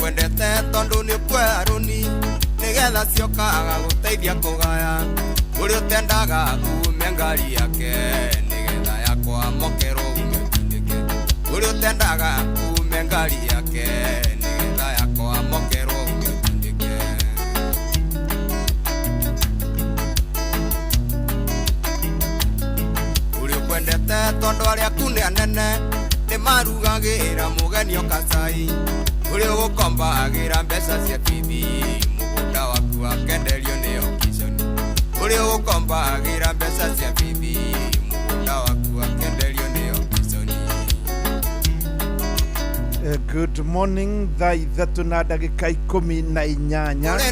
Ũkwendete tondũ nĩ ũkuoya rũni nĩgetha ciokaga gũteithia kũgaya. Ũrĩa ũtendaga kumia ngari yake nĩgetha yakwamokerwo ume ũtindĩke. Ũrĩa ũtendaga kumia ngari yake nĩgetha yakwamokerwo ume ũtindĩke. Ũrĩa ũkwendete tondũ arĩa aku nĩ anene nĩ marugagĩra mũgeni oka cai. Ũrĩa ũgũkombagĩra mbeca cia bithi mũgũnda waku akenderio nĩ auction. Ũrĩa ũgũkombagĩra mbeca cia bithi mũgũnda waku akenderio nĩ auction. Good morning, thaa 3 na ndagĩka 18. Kũrĩ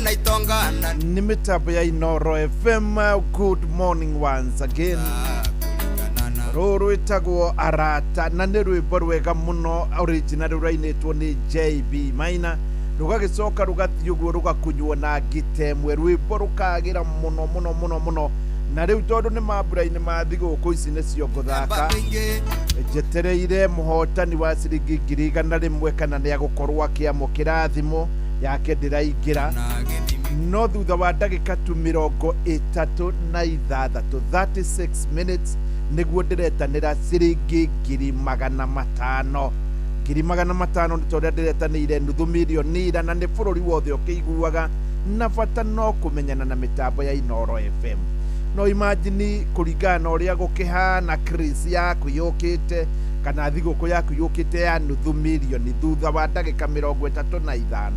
na itonga na Nĩ mĩtambo ya Inoro FM. Good morning once again. Kũringana na Rũrũ rwĩtagwo Arata na nĩ rwĩmbo rwega mũno, original rũrainĩtwo nĩ JB Maina, rũgagĩcoka rũgathiĩ ũguo rũgakunywo na ngita ĩmwe, rwĩmbo rũkagĩra mũno mũno mũno mũno. Na rĩu tondũ nĩ mambura-inĩ ma thigũkũ ici nĩcio ngũthaka, mĩingĩ. Njetereire mũhotani wa ciringi 100,000 kana nĩ agũkorwo akĩamũkĩra thimũ yake ndĩraingĩra. Na gĩthimi. No thutha wa ndagĩka tu 36, 36 minutes, nĩguo ndĩretanĩra ciringi 500,000. 500,000 nĩ ta ũrĩa ndĩretanĩire nuthu mirioni ira, na nĩ bũrũri wothe ũkĩiguaga, na bata no kũmenyana na mĩtambo ya Inoro FM. No imagine kũringana na ũrĩa gũkĩhana, Chris yaku yũkĩte kana thigũkũ yaku yũkĩte ya nuthu mirioni thutha wa ndagĩka 35,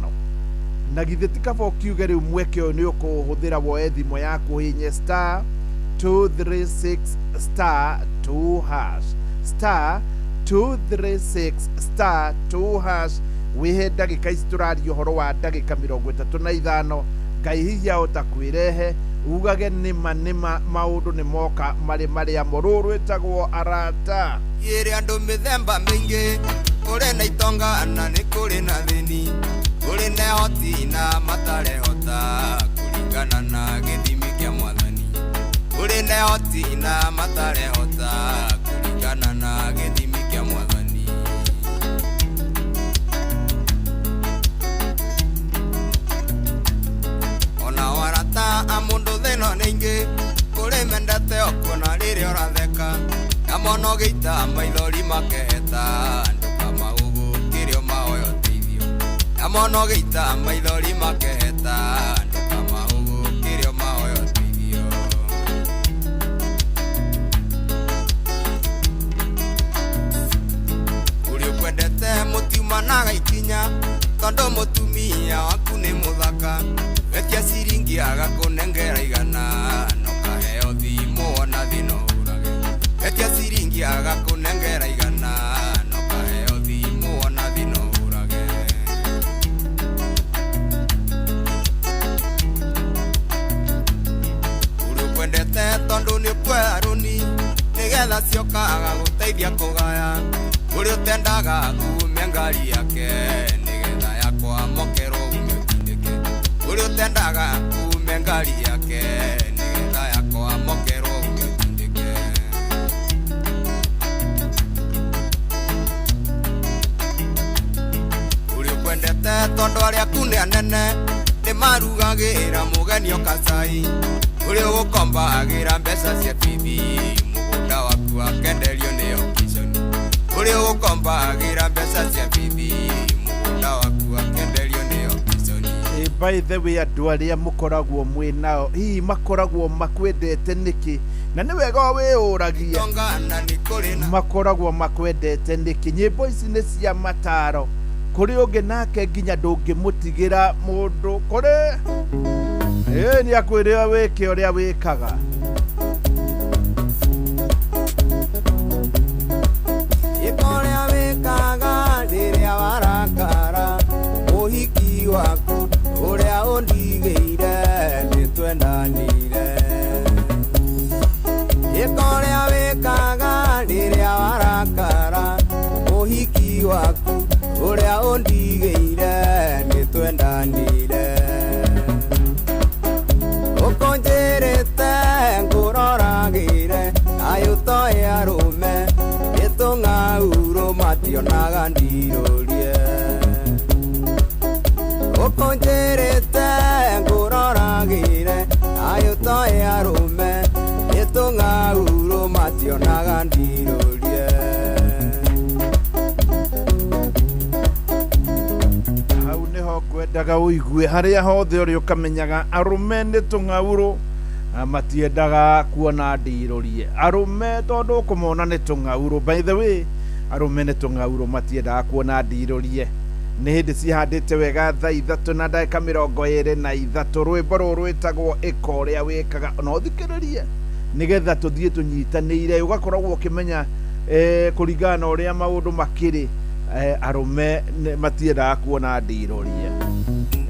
na githĩ ti kaba ũkiuge rĩu mweke ũyũ nĩ ũkũhũthĩra, woe thimũ yaku ũhinye star 236 star 2 hash, star 236 star 2 hash, wĩhe ndagĩka ici tũraria ũhoro wa ndagĩka 35. Ngai hihi ahota kwĩrehe ugage nĩma nĩma maũndũ nĩ moka marĩ marĩa mo. Rũrũ rwĩtagwo Arata. Ĩrĩ andũ mĩthemba mĩingĩ, kũrĩ na itonga na nĩ kũrĩ na thĩni, kũrĩ na ehoti na matarehota kũringana na gĩthimi kĩa Mwathani. Kũrĩ na ehoti na matarehota kũringana na gĩthimi kĩa Mwathani. Ona arata a mũndũ thĩno nĩ aingĩ, kũrĩ mendete okuona rĩrĩa ũratheka, na mono gĩita maithori makeheta, ndũkamaũgũkĩre mahoya ũteithio. Na mono gĩita maithori makeheta, ndũkamaũgũkĩre mahoya ũteithio. Ũrĩa ũkwendete mũtiumanaga ikinya tondũ mũtumia waku nĩ mũthaka, wetia ciringi agakũnengera 100, no kaheo thimũ ona thĩna ũrage. Wetia ciringi agakũnengera 100, no kaheo thimũ ona thĩna ũrage. Ũrĩa ũkwendete tondũ nĩ ũkuoya rũni nĩgetha ciokaga gũteithia kũgaya. Ũrĩa ũtendaga kumia ngari yake nĩgetha yakwamokerwo ume ũtindĩke. Ũrĩa ũtendaga kumia ngari yake nĩgetha yakwamokerwo ume ũtindĩke. Ũrĩa ũkwendete tondũ arĩa aku nĩ anene nĩ marugagĩra mũgeni oka cai. Ũrĩa ũgũkombagĩra mbeca cia bithi mũgũnda waku akenderio nĩ auction. Ũrĩa ũgũkombagĩra mbeca cia bithi mũgũnda waku akenderio nĩ auction. By the way, andũ arĩa mũkoragwo mwĩ nao hihi makoragwo makwendete nĩkĩ? Na nĩ wega wĩyũragie. Itonga na nĩ kũrĩ na Makoragwo makwendete nĩkĩ? Nyĩmbo ici nĩ cia mataro kũrĩ ũngĩ nake nginya ndũngĩmũtigĩra mũndũ kũrĩ ĩ nĩ akwĩrĩra wĩke ũrĩa wĩkaga. Ĩka ũrĩa wĩkaga rĩrĩa warakara, ũhiki waku ũrĩa ũndigĩire nĩ twendanire. Ĩka ũrĩa wĩkaga rĩrĩa warakara, ũhiki waku ũrĩa ũndigĩire nĩ twendanire. Ũkũnjĩrĩte Ngwendaga ũigue harĩa hothe ũrĩ ũkamenyaga arũme nĩ tũng'aurũ, matiendaga kuona ndirũrie. Arũme tondũ ũkũmona nĩ tũng'aurũ. By the way, arũme nĩ tũng'aurũ, matiendaga kuona ndirũrie. Nĩ hĩndĩ cihandĩte wega thaa 3:23. Rwĩmbo rũrũ rwĩtagwo ĩka ũrĩa wĩkaga, na ũthikĩrĩrie nĩgetha tũthiĩ tũnyitanĩire, ũgakoragwo ũkĩmenya kũringana na ũrĩa maũndũ makĩrĩ. Arũme matiendaga kuona ndirũrie,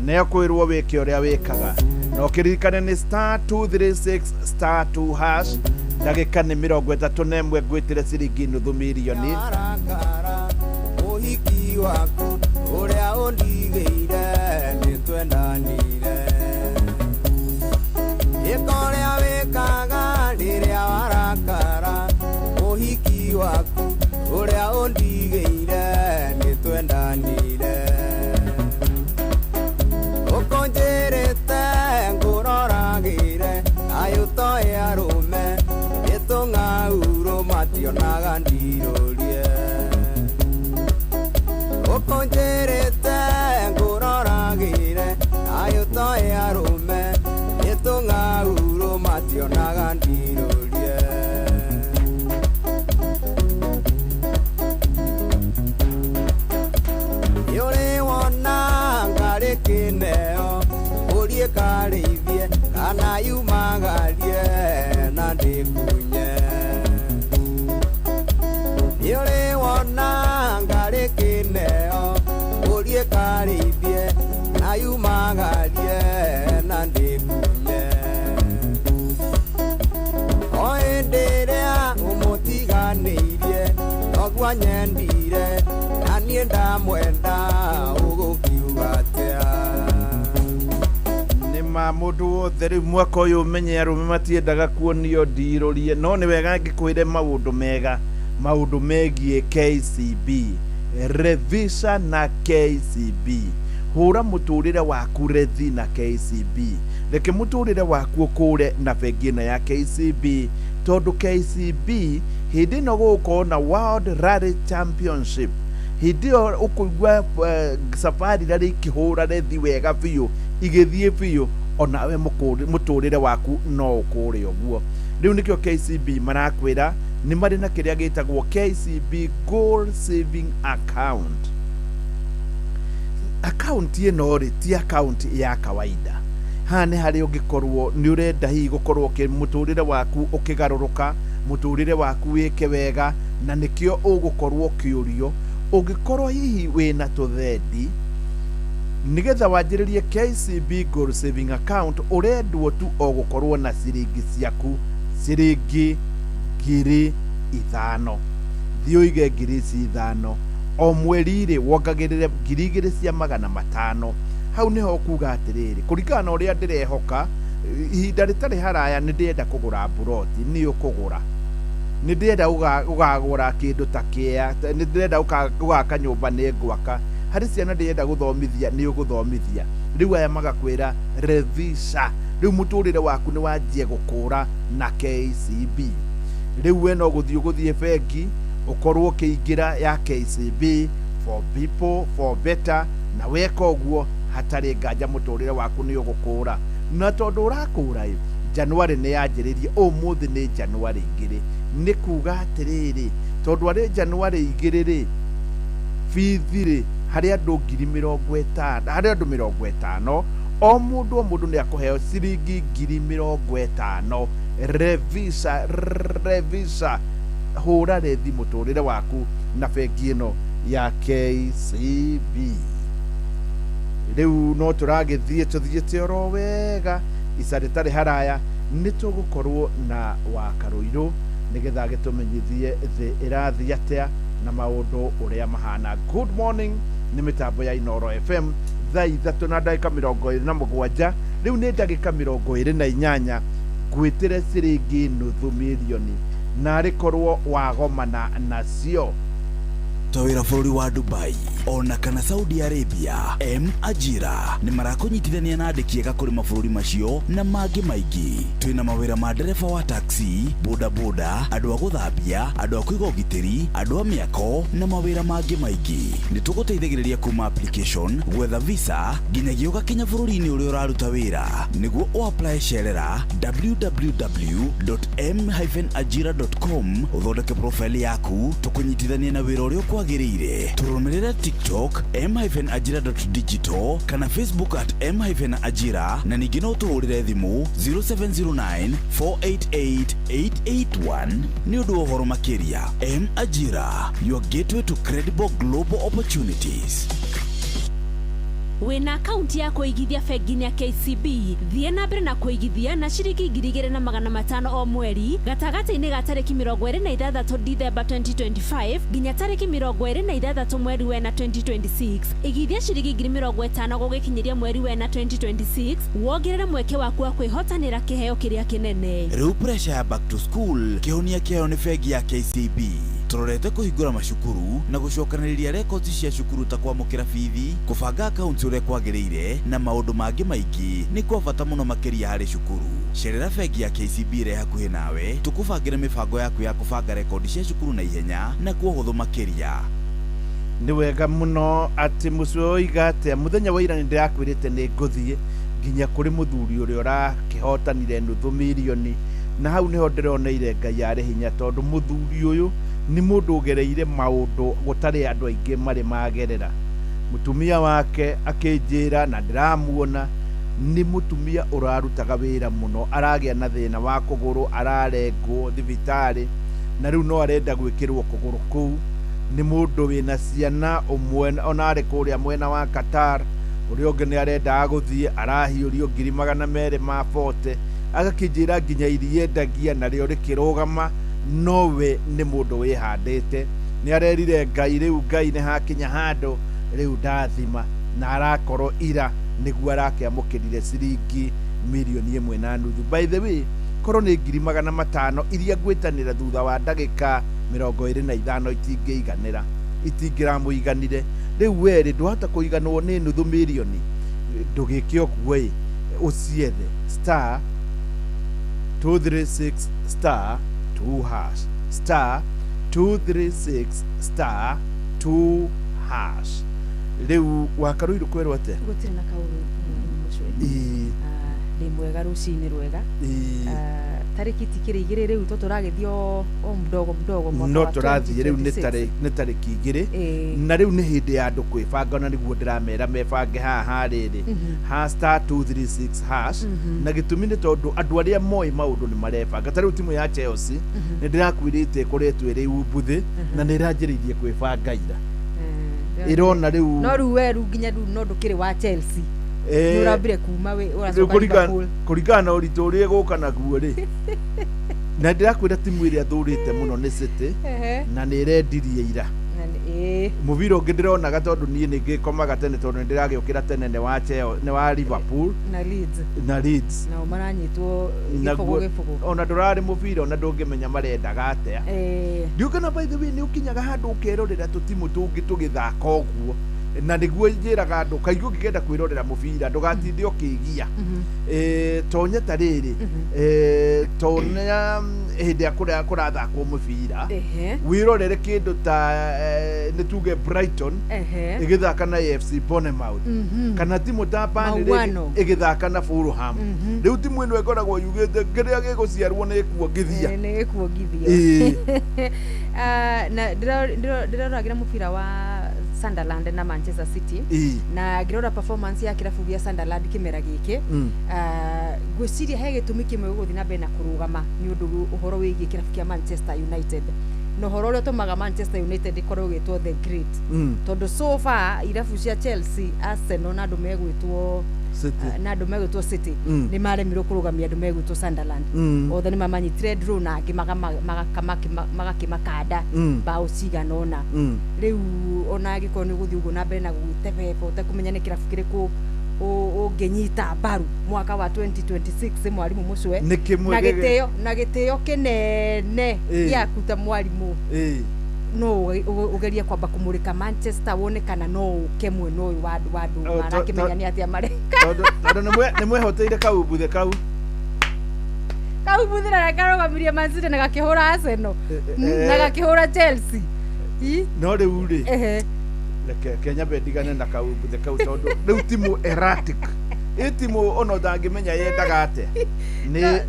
nĩ kwĩrwo wĩke ũrĩa wĩkaga, na ũkĩririkane nĩ *236*2#. Ndagĩka nĩ 31, ngwĩtĩre ciringi nuthu mirioni. Arakara ũhiki waku ũrĩa ũndigĩire nĩ twendanire. Ĩka ũrĩa wĩkaga rĩrĩa warakara, ũhiki waku ũrĩa ũndigĩire nĩ twendanire. Ũkũnjĩrĩte ngũroragĩre ayũ toĩ arũme nĩ tũng'aurũ mationaga ndirũrie. Ũkũnjĩrĩte ngũroragĩre ayũ toĩ arũme nĩ tũng'aurũ mationaga ndirũrie. Nĩũrĩ wona ngarĩ kĩneo ũrie karĩithie kana yumagarie na ndĩkunye. Nĩũrĩ wona ngarĩ kĩneo ũrie karĩithie na yumagarie na ndĩkunye. O hĩndĩ ĩrĩa ũmũtiganĩirie noguo anyendire na niĩ ndamwenda ũgũkiuga atĩa. Nĩ ma mũndũ wothe rĩu mwaka ũyũ ũmenye arũme matiendaga kuonio ndirũrie, no nĩ wega ngĩkwĩre maũndũ mega, maũndũ megiĩ KCB Revisa na KCB. Hũra mũtũrĩre waku rethi na KCB, reke mũtũrĩre waku ũkũre na bengi ĩno ya KCB, tondũ KCB hĩndĩ ĩno gũgũkorwo na World Rally Championship. Hĩndĩ ĩyo ũkũigua safari rally ikĩhũra rethi wega biũ, igĩthiĩ biũ, onawe mũtũrĩre waku no ũkũre ũguo. Rĩu nĩkĩo KCB marakwĩra nĩ marĩ na kĩrĩa gĩtagwo KCB Goal Saving Account. Akaunti ĩno rĩ ti akaunti ya kawaida. Haha nĩ harĩa ũngĩkorwo nĩ ũrenda hihi gũkorwo mũtũrĩre waku ũkĩgarũrũka, mũtũrĩre waku wĩke wega, na nĩkĩo ũgũkorwo ũkĩũrio ũngĩkorwo hihi wĩna tũthendi nĩgetha wanjĩrĩrie KCB Goal Saving Account, ũrendwo tu o gũkorwo na ciringi ciaku ciringi 5,000. Thiĩ ũige ngiri ici 5 o mweri rĩ, wongagĩrĩre 2,500. Hau nĩho ũkuga atĩrĩrĩ, kũringana na ũrĩa ndĩrehoka ihinda rĩtarĩ haraya nĩ ndĩrenda kũgũra mburoti, nĩ ũkũgũra. Nĩ ndĩrenda ũgagũra kĩndũ ta kĩa, nĩ ndĩrenda ũgaka nyũmba, nĩ ngwaka. Harĩ ciana ndĩrenda gũthomithia, nĩ ũgũthomithia. Rĩu aya magakwĩra revisa, rĩu mũtũrĩre waku nĩ wanjie gũkũra na KCB. Rĩu we no gũthiĩ ũgũthiĩ bengi ũkorwo ũkĩingĩra ya KCB for people for better, na weka ũguo hatarĩ nganja mũtũrĩre waku nĩ ũgũkũra. Na tondũ ũrakũra ĩ, January nĩ yanjĩrĩirie, ũmũthĩ nĩ January 2. Nĩ kuga atĩrĩrĩ, tondũ arĩ January 2 rĩ, bithi rĩ harĩ andũ 50,000, harĩ andũ 50, o mũndũ o mũndũ nĩ akũheo ciringi 50,000. Revisa, revisa, hũra rethi mũtũrĩre waku na bengi ĩno ya KCB. Rĩu no tũragĩthiĩ tũthiĩte oro wega, ica rĩtarĩ haraya nĩ tũgũkorwo na Wakarũirũ nĩgetha agĩtũmenyithie thĩ ĩrathiĩ atĩa na maũndũ ũrĩa mahana. Good morning, nĩ mĩtambo ya Inooro FM, thaa 3:27. Rĩu nĩ ndagĩka 28, ngwĩtĩre ciringi nuthu mirioni, na arĩ korwo wagomana nacio. Kũruta wĩra bũrũri wa Dubai ona kana Saudi Arabia, M Ajira nĩ marakũnyitithania na andĩki ega kũrĩ mabũrũri macio na mangĩ maingĩ. Twĩna mawĩra ma ndereba wa taxi, bodaboda, andũ a gũthambia, andũ a kũiga ũgitĩri, andũ a mĩako na mawĩra mangĩ maingĩ. Nĩ tũgũteithagĩrĩria kuma application, gwetha visa nginyagia ũgakinya bũrũri-inĩ ũrĩa ũraruta wĩra. Nĩguo ũ apply cerera www.m-ajira.com ũthondeke profile yaku tũkũnyitithanie na wĩra ũrĩa ũkwagĩrĩire. Tũrũmĩrĩre TikTok m-ajira.digital kana Facebook at m-ajira na ningĩ no ũtũhũrĩre thimũ 0709 488 881 nĩ ũndũ wa ũhoro makĩria. M Ajira, your gateway to credible global opportunities. Wĩna akaunti ya kũigithia bengi-inĩ ya KCB? Thiĩ na mbere na kũigithia na ciringi 2,500 o mweri gatagatĩ-inĩ ga tarĩki 26 Dithemba 2025 nginya tarĩki 26 mweri wena 2026. Igithia ciringi 50,000 gũgĩkinyĩria mweri wena 2026 wongerere mweke waku wa kwĩhotanĩra kĩheo kĩrĩa kĩnene. Rĩu pressure ya back to school kĩhonia kĩayo nĩ bengi ya KCB. Tũrorete kũhingũra macukuru na gũcokanĩrĩria records cia cukuru ta kwamũkĩra bithi, kũbanga accounts ũrĩa kwagĩrĩire na maũndũ mangĩ maingĩ nĩ kwa bata mũno makĩria harĩ cukuru. Cerera bengi ya KCB ĩrĩa hakuhĩ nawe tũkũbangĩre mĩbango yaku ya kũbanga rekondi cia cukuru na ihenya na kwa ũhũthũ makĩria. Nĩ wega mũno atĩ mũciĩ oiga atĩa mũthenya wa ira nĩ ndĩrakwĩrĩte nĩ ngũthiĩ nginya kũrĩ mũthuri ũrĩa ũrakĩhotanire nuthu mirioni, na hau nĩho ndĩroneire Ngai arĩ hinya, tondũ mũthuri ũyũ nĩ mũndũ ũgereire maũndũ gũtarĩ andũ aingĩ marĩ magerera. Mũtumia wake akĩnjĩra na ndĩramuona nĩ mũtumia ũrarutaga wĩra mũno, aragĩa na thĩna wa kũgũrũ, ararengwo thibitarĩ na rĩu no arenda gwĩkĩrwo kũgũrũ kũu. Nĩ mũndũ wĩna ciana ũmwe ona arĩ kũrĩa mwena wa Qatar, ũrĩa ũngĩ nĩ arendaga gũthiĩ arahiũrio 240,000, agakĩnjĩra nginya iria endagia narĩo rĩkĩrũgama, nowe nĩ mũndũ wĩhandĩte. Nĩ arerire Ngai rĩu Ngai nĩ hakinya handũ rĩu ndathima, na arakorwo ira nĩguo arakĩamũkĩrire ciringi 1.5 million. By the way, korwo nĩ 500,000 iria ngwĩtanĩra thutha wa ndagĩka 25 itingĩiganĩra, itingĩramũiganire. Rĩu werĩ ndwahota kũiganwo nĩ 500,000, ndũgĩke ũguo ĩ, ũciethe star 236 star 2 hash, star 236 star 2 hash. Rĩu wakarũirũ kwerwo atĩa? Gũtirĩ na kaũru, mũcwe. Ĩĩ. Ndĩ mwega, rũcinĩ rwega. Ĩĩ. Tarĩki tikĩrĩ 2 rĩu to tũragĩthiĩ o mdogo mdogo mwaka no wa tũrathiĩ rĩu nĩ 2026. nĩ tarĩki 2. Ĩĩ. Na rĩu nĩ hĩndĩ ya andũ kwĩbanga, na nĩguo ndĩramera mebange haha rĩrĩ ha star 236 hash. Na gĩtũmi nĩ tondũ andũ arĩa moĩ maũndũ nĩ marebanga. Ta rĩu timu ya Chelsea nĩ ndĩrakwĩrĩte ĩkoretwo ĩrĩ umbuthĩ na nĩ ĩranjĩrĩirie kwĩbanga ira, ĩrona rĩu No rĩu we rĩu nginya rĩu no ndũkĩrĩ wa Chelsea, nĩ ũrambire kuma wĩ rĩu ũracoka Liverpool. Kũringana na ũritũ ũrĩa ĩgũka naguo rĩ, na ndĩrakwĩra timu ĩrĩa thũrĩte mũno nĩ City. Na nĩ ĩrendirie ira. Na ĩĩ. Mũbira ũngĩ ndĩronaga, tondũ niĩ nĩ ngĩkomaga tene tondũ nĩ ndĩragĩũkĩra tene, nĩ wa Chelsea, nĩ wa Liverpool na Leeds. Na Leeds. Nao maranyitwo gĩbũgũ. Gĩbũgũ. Ona ndũrarĩ mũbira ona ndũngĩmenya marendaga atĩa. Ndiũkana, by the way, nĩ ũkinyaga handũ ũkerorera tũtimũ tũngĩ tũgĩthaka ũguo, na nĩguo njĩraga andũ kaingĩ ũngĩkenda kwĩrorera mũbira ndũgatinde ũkĩgia. Tonya ta rĩrĩ, tonya hĩndĩ ya kũrĩa kũrathakwo mũbira, wĩrorere kĩndũ ta nĩ tuge Brighton ĩgĩthaka na AFC Bournemouth, kana timu ta Burnley Mauano. ĩgĩthaka na Fulham. Rĩu timu ĩno ĩkoragwo yugĩte kĩrĩa gĩgũciarwo nĩ kuongithia. Nĩ gĩkuongithio. Ĩĩ. Na ndĩroragĩra mũbira wa Sunderland na Manchester City, na ngĩrora performance ya kĩrabu gĩa Sunderland kĩmera gĩkĩ. Ngwĩciria he gĩtũmi kĩmwe gũgũthiĩ na mbere na kũrũgama nĩ ũndũ ũhoro wĩgiĩ kĩrabu kĩa Manchester United na ũhoro ũrĩa ũtũmaga Manchester United ĩkorwo ĩgĩtwo the great, tondũ so far irabu cia Chelsea, Arsenal na andũ megwĩtwo City. Na andũ megwĩtwo City nĩ maremirwo kũrũgamia andũ megwĩtwo Sunderland. Othe nĩ mamanyitire draw na angĩ magakĩmakanda mbaũ cigana ũna. Rĩu ona angĩkorwo nĩ ũgũthiĩ ũguo na mbere na gũgĩtebeba ũtekũmenya nĩ kĩrabu kĩrĩkũ ũngĩnyita mbaru mwaka wa 2026, mwarimũ mũcwe, Nĩ kĩmwe na gĩtĩo kĩnene gĩaku ta mwarimũ, No ugerie kwamba kumurika Manchester wone kana no uke mwena uyu wa andũ marakĩmenya nĩ atĩa mareka. Tondũ nĩ mwehoteire kau buthe kau kau buthe na karũgamirie Man City na gakĩhũra Arsenal na gakĩhũra Chelsea. No rĩu rĩ reke Kenya bendigane na kau buthe kau tondũ rĩu timu erratic itimu ona ũtangĩmenya yendaga atĩa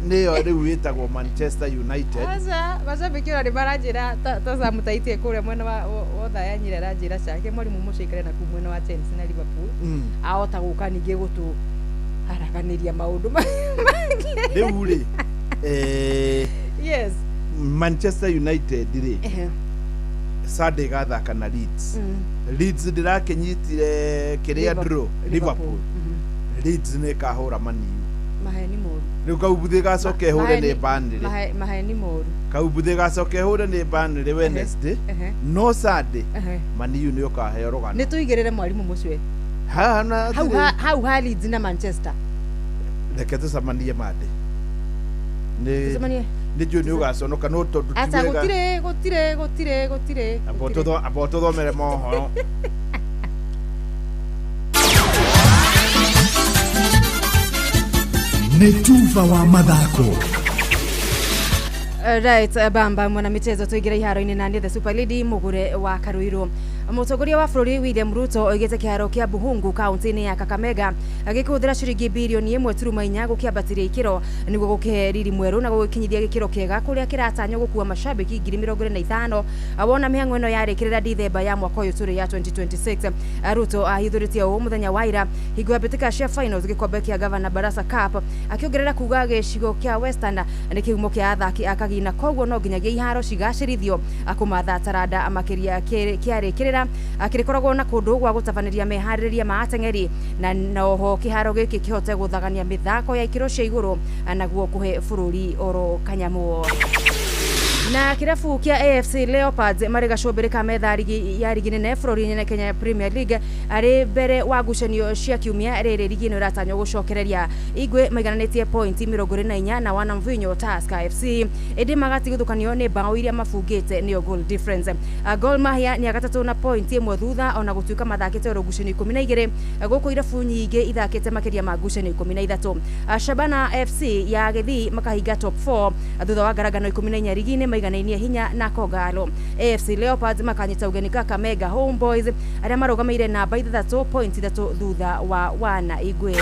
nĩyo rĩu ĩtagwo Manchester United. Aca macambĩki ona nĩ maranjĩra ta Sam Taiti kũrĩa mwena wa Othaya Nyira aranjĩra cake mwarimũ mũcio na kuu mwena wa Chelsea na Liverpool ahota gũka ningĩ gũtũ haraganĩria maũndũ mangĩ. Rĩu rĩ yes Manchester United rĩ Sunday gathaka na Leeds. Leeds ndĩrakĩnyitire kĩrĩa draw Liverpool. Leeds nĩ kahũra Maniu. Maheni moru. Rĩu kaubuthe gacoke hũre nĩ Burnley. Maheni moru. Kaubuthe gacoke hũre nĩ Burnley Wednesday. No Sunday Maniu nĩ ũkaheo rũgano. Nĩ tũigĩrĩre mwarimũ mũcwe. Hau ha Leeds na Manchester. Reke tũcemanie Monday. Nĩ njũĩ nĩ ũgaconoka no tondũ ti wega. Aca gũtirĩ gũtirĩ. Amba tũthomere mohoro. Nĩ tuba wa mathako. Right, bamba mwana michezo tuingire iharo-inĩ na nĩ the Super Lady Mugure wa Karuiru. Mũtongoria wa bũrũri William Ruto oigĩte kĩharo kĩa Buhungu kaunti-inĩ ya Kakamega gĩkũhũthĩra ciringi birioni 1.4 gũkĩambatĩria ikĩro nĩguo gũkĩhe riri mwerũ na gũgĩkinyithia gĩkĩro kĩega kũrĩa kĩratanywo gũkua mashabiki 25,000 wona mĩhang'o ĩno yarĩkĩrĩra Dithemba ya mwaka ũyũ tũrĩ ya 2026. Ruto ahithũrĩtie ũũ mũthenya wa ira hingo ya mbĩtĩka cia finals gĩkombe kĩa Governor Barasa Cup akĩongerera kuga gĩcigo kĩa Western nĩ kĩhumo kĩa athaki a Kagina koguo no nginyagia iharo cigacĩrithio kũmatha taranda makĩria kĩarĩkĩrĩra kĩrĩkoragwo na kũndũ gwa gũtabanĩria meharĩrĩria ma ateng'eri na noho kĩharo gĩkĩ kĩhote gũthagania mĩthako ya ikĩro cia igũrũ naguo kũhe bũrũri oro kanyamũ. Na kĩrabu kĩa AFC Leopards marĩ gacũmbĩrĩ ka metha ya rigi nene bũrũri-inĩ Kenya Premier League arĩ mbere wa ngucanio cia kiumia rĩrĩ rigi ĩno ĩratanywo gũcokereria. Igwe maigananĩtie pointi 24 na wana Mvinyo Tusker FC ĩndĩ magatigithũkanio nĩ bao iria mabungĩte nĩyo goal difference. Gor Mahia nĩ agatatũ na pointi 1 thutha ona gũtuĩka mathakĩte oro ngucanio 12 gũkũ irabu nyingĩ ithakĩte makĩria ma ngucanio 13. Shabana FC ya Gĩthii makahinga top 4 thutha wa ngarangano 14 rigi-inĩ maiganainie hinya na Kogalo. AFC Leopards makanyita ũgeni Kakamega Homeboys arĩa marũgamĩire namba 6.3 thutha wa wana Igwe.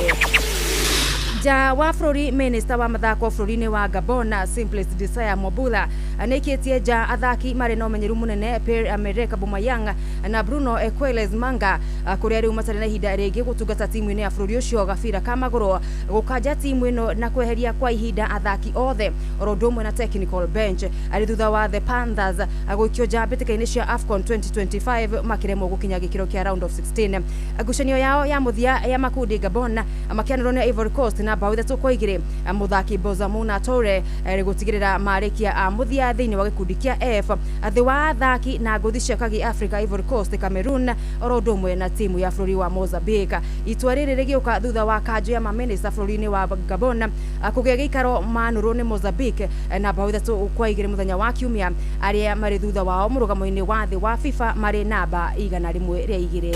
Ja wa bũrũri minister wa mathako bũrũri-inĩ wa Gabon Simplice Desire Mobula nĩikĩtie nja athaki marĩ na ũmenyeru mũnene Pierre-Emerick Aubameyang na Bruno Equeles Manga kũrĩa rĩu matarĩ na ihinda rĩngĩ gũtungata timu-inĩ ya bũrũri ũcio gabira ka magũrũ gũkanja timu ĩno na kweheria kwa ihinda athaki othe oro ũndũ ũmwe na technical bench arĩ thutha wa the Panthers gũikio nja mbĩtĩka-inĩ cia AFCON 2025 makĩremwo gũkinya gĩkĩro kĩa round of 16. Ngucanio yao ya mũthia ya makundi Gabon makĩanĩrwo nĩ Ivory Coast na bao 3-2 mũthaki Bozamuna Toure gũtigĩrĩra marĩkia a mũthia thĩinĩ wa gĩkundi kĩa F thĩ wa athaki na ngũthi cia Kagi Africa Ivory Coast Cameroon oro ũndũ ũmwe na timu ya bũrũri wa Mozambique. Itua rĩrĩ rĩgĩũka thutha wa kanjũ ya mamĩnĩsta bũrũri-inĩ wa Gabon kũgĩa gĩikaro manũrwo nĩ Mozambique na bao 3-2 mũthenya wa kiumia arĩa marĩ thutha wao mũrũgamo-inĩ wa thĩ wa FIFA marĩ namba 102.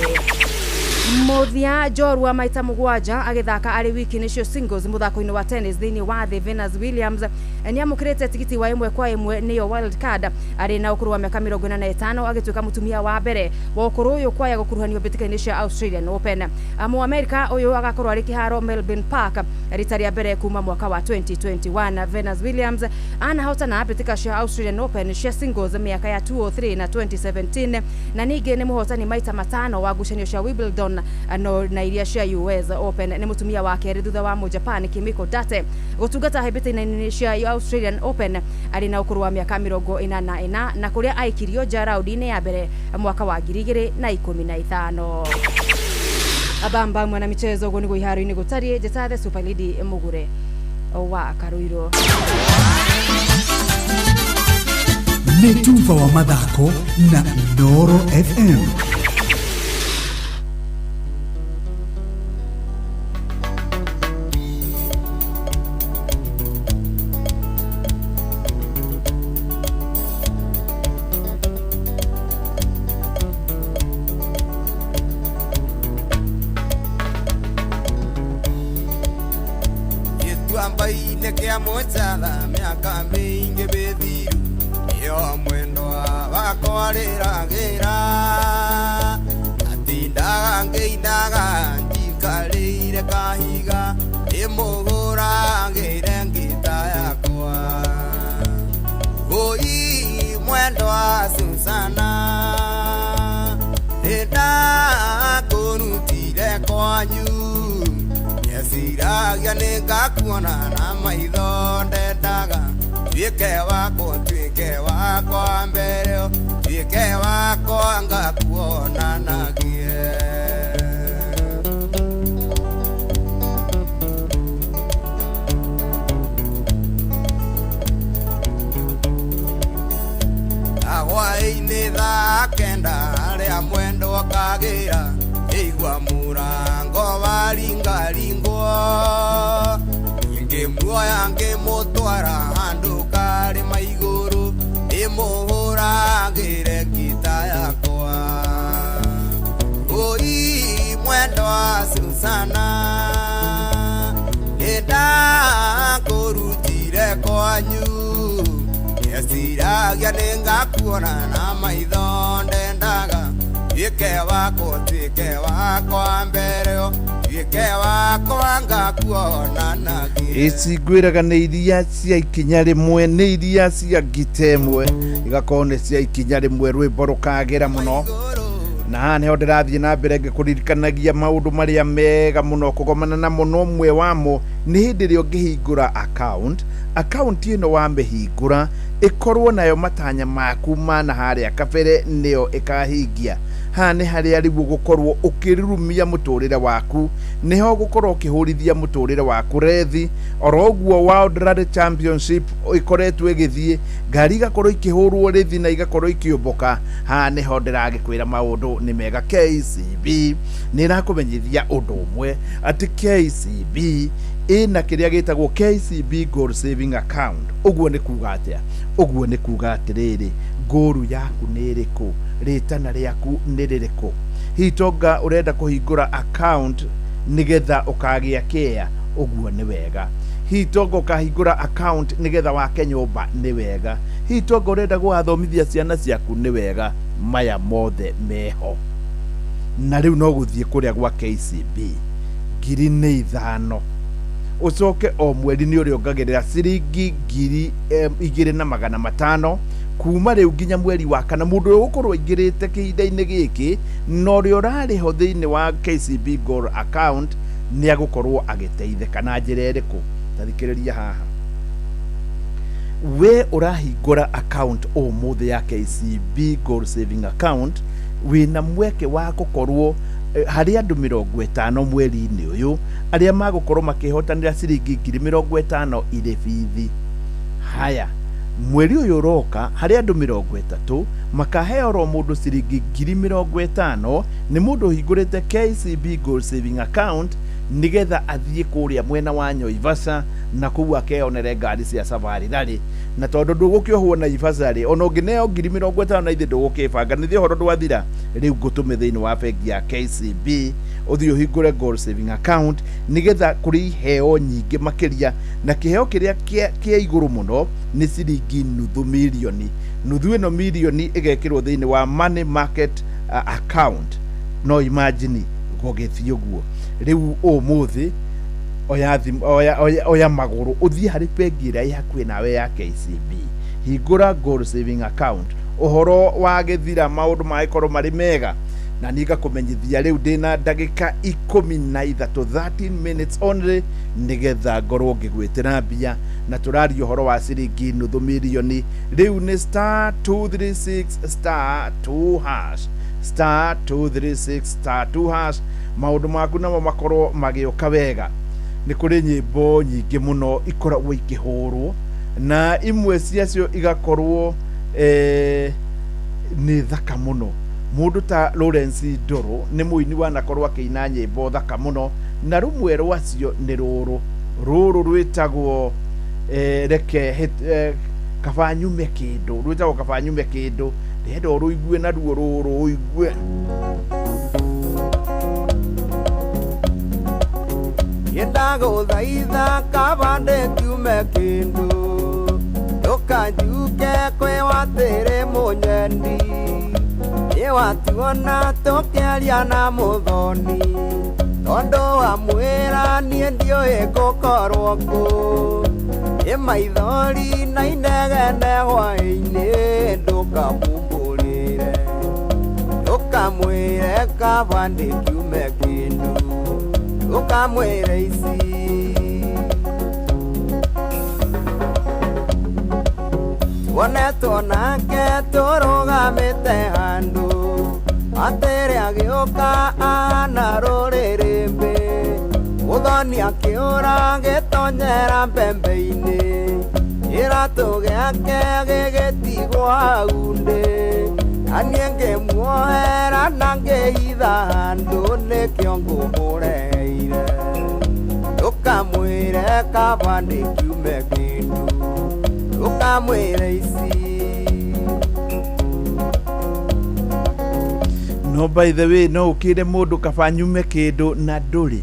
Muthia njorua maita mũgwanja agĩthaka arĩ wiki nĩcio singles mũthako-inĩ wa tennis thĩinĩ wa thĩ Venus Williams nĩamũkĩrĩte tigiti wa 1-1 nĩyo wild card arĩ na ũkũrũ wa mĩaka 45 agĩtuĩka mũtumia wa mbere wa ũkũrũ ũyũ kwaya gũkuruhanio mbĩtĩka-inĩ cia Australian Open. Mũamerika ũyũ agakorwo arĩ kĩharo Melbourne Park rita rĩa mbere kuma mwaka wa 2021. Venus Williams anahotana mbĩtĩka cia Australian Open cia singles mĩaka ya 2003 na 2017 na ningĩ nĩ mũhotani maita matano wa ngucanio cia Wimbledon no na iria cia US Open. Nĩ mũtumia wa kerĩ thutha wa Mũjapan Kimiko Date gũtungata hĩmbĩtĩka-inĩ cia Australian Open arĩ na ũkũrũ wa mĩaka 44 na kũrĩa aikirio nja raũndi-inĩ ya mbere mwaka wa 2015. Abamba mwana michezo ũguo nĩguo iharo-inĩ gũtariĩ. Njĩta the Super Lady Mugure wa Karuiro. Nĩ tuba wa mathako na Inooro FM. Kĩa mũcatha mĩaka mĩingĩ mĩthiru ĩyo mwendwa wakwa rĩragĩra atindaga ngĩinaga njikarĩire kahiga ndĩmũhũragĩre ngita yakwa Oi mwendwa Susana nĩndakũrutire kwanyu Nyeciragia nĩngakuona na maitho ndendaga tuĩke wakwa tuĩke wakwa mbere tuĩke wakwa ngakuonanagie. Hwaĩ-inĩ thaa kenda harĩa mwendwa kagĩra igua mũrango waringaringwo ngĩmuoya ngĩmũtwara handũ karĩma igũrũ ndĩmũhũragĩre ngita yakwa Oi mwendwa Susana nĩndakũrutire kwanyu Nyeciragia nĩngakuona na maitho ndendaga tuĩke wakwa tuĩke wakwa mbere tuĩke wakwa ngakuonanagie. Ici ngwĩraga nĩ iria cia ikinya rĩmwe, nĩ iria cia ngita ĩmwe, igakorwo nĩ cia ikinya rĩmwe, rwĩmbo rũkagĩra mũno. Na haha nĩho ndĩrathiĩ na mbere ngĩkũririkanagia maũndũ marĩa mega mũno kũgomana namo, na ũmwe wamo nĩ hĩndĩ ĩrĩa ũngĩhingũra account. Account ĩno wamĩhingũra ĩkorwo nayo matanya maku ma na harĩa kabere nĩyo ĩkahingia. Haha nĩ harĩa rĩu ũgũkorwo ũkĩrurumia mũtũrĩre waku, nĩho ũgũkorwo ũkĩhũrithia mũtũrĩre waku rethi. Oro ũguo World Rally Championship ĩkoretwo ĩgĩthiĩ, ngari igakorwo ikĩhũrwo rĩthi na igakorwo ikĩũmbũka. Haha nĩho ndĩragĩkwĩra maũndũ nĩ mega. KCB nĩ ĩrakũmenyithia ũndũ ũmwe atĩ KCB ĩna kĩrĩa gĩtagwo KCB Goal Saving Account. Ũguo nĩ kuga atĩa? Ũguo nĩ kuga atĩrĩrĩ, ngũru yaku nĩ ĩrĩkũ? Rĩtana rĩaku nĩ rĩrĩkũ? Hihi tonga ũrenda kũhingũra account nĩgetha ũkagĩa kĩa? Ũguo nĩ wega. Hihi tonga ũkahingũra account nĩgetha wake nyũmba? Nĩ wega. Hihi tonga ũrenda gũgathomithia ciana ciaku? Nĩ wega. Maya mothe meho. Na rĩu no gũthiĩ kũrĩa gwa KCB ngiri nĩ 5, ũcoke o mweri nĩ ũrĩongagĩrĩra ciringi ngiri 2,500 kuma rĩu nginya mweri wa kana. Mũndũ ũrĩa ũgũkorwo aingĩrĩte kĩhinda-inĩ gĩkĩ na ũrĩa ũrarĩho thĩinĩ wa KCB Goal account nĩ agũkorwo agĩteithĩka na njĩra ĩrĩkũ? Ta thikĩrĩria haha. We ũrahingũra account ũmũthĩ ya KCB Goal Saving Account, wĩna mweke wa gũkorwo harĩ andũ 50 mweri-inĩ ũyũ arĩa magũkorwo makĩhotanĩra ciringi ngiri 50 irĩ bithi. Haya, mweri ũyũ ũroka harĩ andũ 30 makaheo oro mũndũ ciringi ngiri 50 nĩ mũndũ ũhingũrĩte KCB Goal Saving Account nĩgetha athiĩ kũrĩa mwena wa Naivasha na kũu akeyonere ngari cia Safari Rally. Na tondũ ndũgũkĩohwo Naivasha rĩ, ona ũngĩneo ngiri 50 na ithe ndũgũkĩbanga, nĩ ũhoro ndwathira. Rĩu ngũtũme thĩinĩ wa bengi ya KCB ũthiĩ ũhingũre Goal Saving Account nĩgetha kũrĩ iheo nyingĩ makĩria, na kĩheo kĩrĩa kĩa igũrũ mũno nĩ ciringi nuthu mirioni. Nuthu ĩno mirioni ĩgekĩrwo thĩinĩ wa money market account. No imagine gũgĩthiĩ ũguo. Rĩu ũmũthĩ oya magũrũ ũthiĩ harĩ bengi ĩrĩa ĩ hakuhĩ nawe ya KCB, hingũra Goal Saving Account. Ũhoro wa gĩthira maũndũ magĩkorwo marĩ mega, na niĩ ngakũmenyithia rĩu ndĩna ndagĩka 13, 13 minutes only, nĩgetha ngorwo ngĩgwĩtĩra mbia. Na tũraria ũhoro wa ciringi nuthu mirioni. Rĩu nĩ star 236 star 2 hash, star 236 star 2 hash. Maũndũ maku namo makorwo magĩũka wega. Nĩ kũrĩ nyĩmbo nyingĩ mũno ikoragwo ikĩhũrwo, na imwe ciacio igakorwo nĩ thaka mũno. Mũndũ ta Lawrence Ndoro nĩ mũini wanakorwo akĩina nyĩmbo thaka mũno, na rũmwe rwacio nĩ rũrũ. Rũrũ rwĩtagwo reke kaba nyume kĩndũ, rwĩtagwo kaba nyume kĩndũ. Ndĩrenda ũrũigue naruo rũrũ ũigue. Ndagũthaitha kaba ndĩkiume kĩndũ ndũkanjuke kwĩ watĩrĩ mũnyendi nĩwatuona tũkĩaria na mũthoni tondũ wamwĩra niĩ ndiũĩ ngũkorwo kũ nĩ maithori na inegene hwaĩ-inĩ ndũkamumbũrĩre ndũkamwĩre kaba ndĩkiume kĩndũ ndũkamwĩre ici. Wonetwo nake tũrũgamĩte handũ atĩrĩ agĩũka ahana rũrĩrĩmbĩ mũthoni akĩũra gĩtonyera mbembe-inĩ kĩratũ gĩake gĩgĩtigwo hau ndĩ na niĩ ngĩmuohera na ngĩhitha handũ nĩkĩo ngũmũreheire ndũkamwĩre kaba ndĩkiume kĩndũ ndũkamwĩre ici. No by the way no ukire mundu kaba nyume kindu na nduri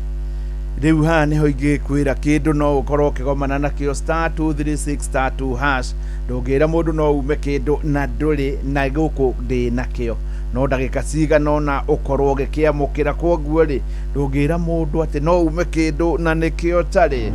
riu haha niho ingĩkwĩra kindu no ukorwo ukigomana nakio star 236 star 2 hash ndũngĩra mundu no ume kindu na nduri na gũkũ ndĩ nakĩo no ndagĩka cigana ũna ũkorwo ũgĩkĩamũkĩra kwoguo rĩ ndũngĩra mũndũ atĩ no ume kĩndũ na nĩkĩo tarĩ.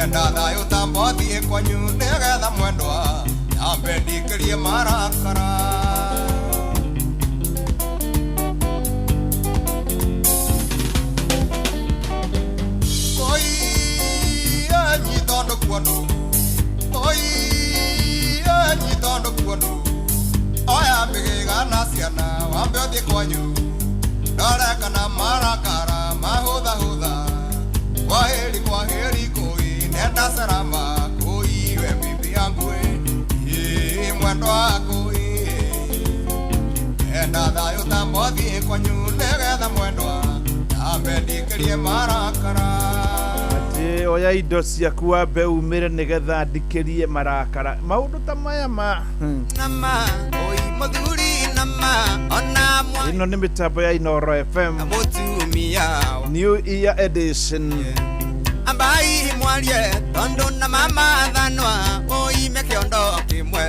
Enda thayũ tamba ũthiĩ kwanyu nĩgetha mwendwa nyambe ndikĩrie marakara. Oi anyita ndukuonu, oi anyita ndukuonu, oya mĩgĩga na ciana wambe ũthiĩ kwanyu ndore kana marakara mahũthahũtha. Kwaheri kwaheri koi nenda salama koi we bibi yangu ĩ mwendwa koi enda thayũ tamba ũthiĩ kwanyu nĩgetha mwendwa nyambe ndikĩrie marakara. Atĩ oya indo ciaku wambe umĩre nĩgetha ndikĩrie marakara. Maũndũ ta maya ma Nama oi mũthuri nama ona mwa ĩno nĩ mĩtambo ya Inooro FM mũtumia New Year Edition. Ambai mwarie tondu na mama thanwa oime kiondo kimwe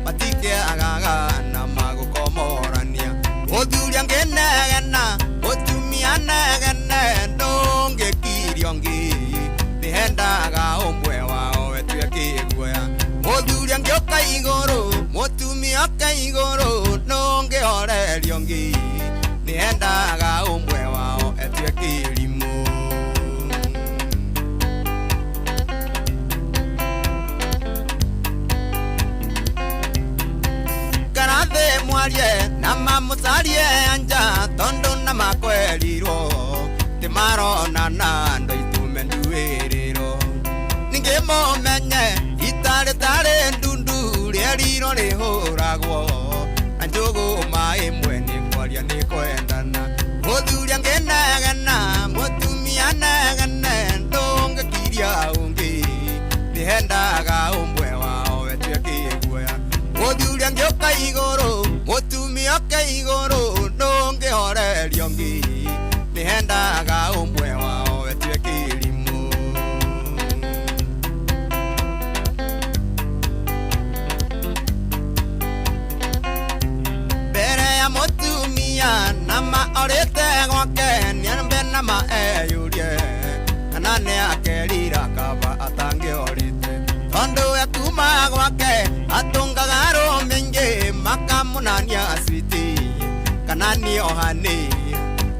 matikĩagaga na magũkomorania. Mũthuri angĩnegena mũtumia negene ndũngĩkirio ngĩ nĩhendaga ũmwe wao etue kĩguoya. Mũthuri angĩũka igũrũ mũtumia oke igũrũ ndũngĩhorerio ngĩ nĩhendaga ũmwe wao etue kĩrimũ. Karathĩ mwarie na mamũcarie anja tondu na makwerirwo ti maronana ndo itume nduĩrĩrwo. Ningĩ mũmenye itarĩ tarĩ ndundu rĩerirwo rĩhũragwo na njũgũma ĩmwe nĩ kwaria nĩ kwendana. Mũthuri angĩnegena mũtumia negene ndũngĩkiria ũngĩ nĩhendaga ũmwe wao etue kĩguoya. Mũthuri angĩũka igũrũ mũtumia oke igũrũ ndũngĩhorerio ngĩ nĩhendaga ũmwe wao etue kĩrimũ. Mbere ya mũtumia nama orĩte gwake nĩambe nama eyũrie kana nĩakerira kaba atangĩorĩte tondu ekuma gwake atũngaga arũme aingĩ makamũnania switi kana nĩohani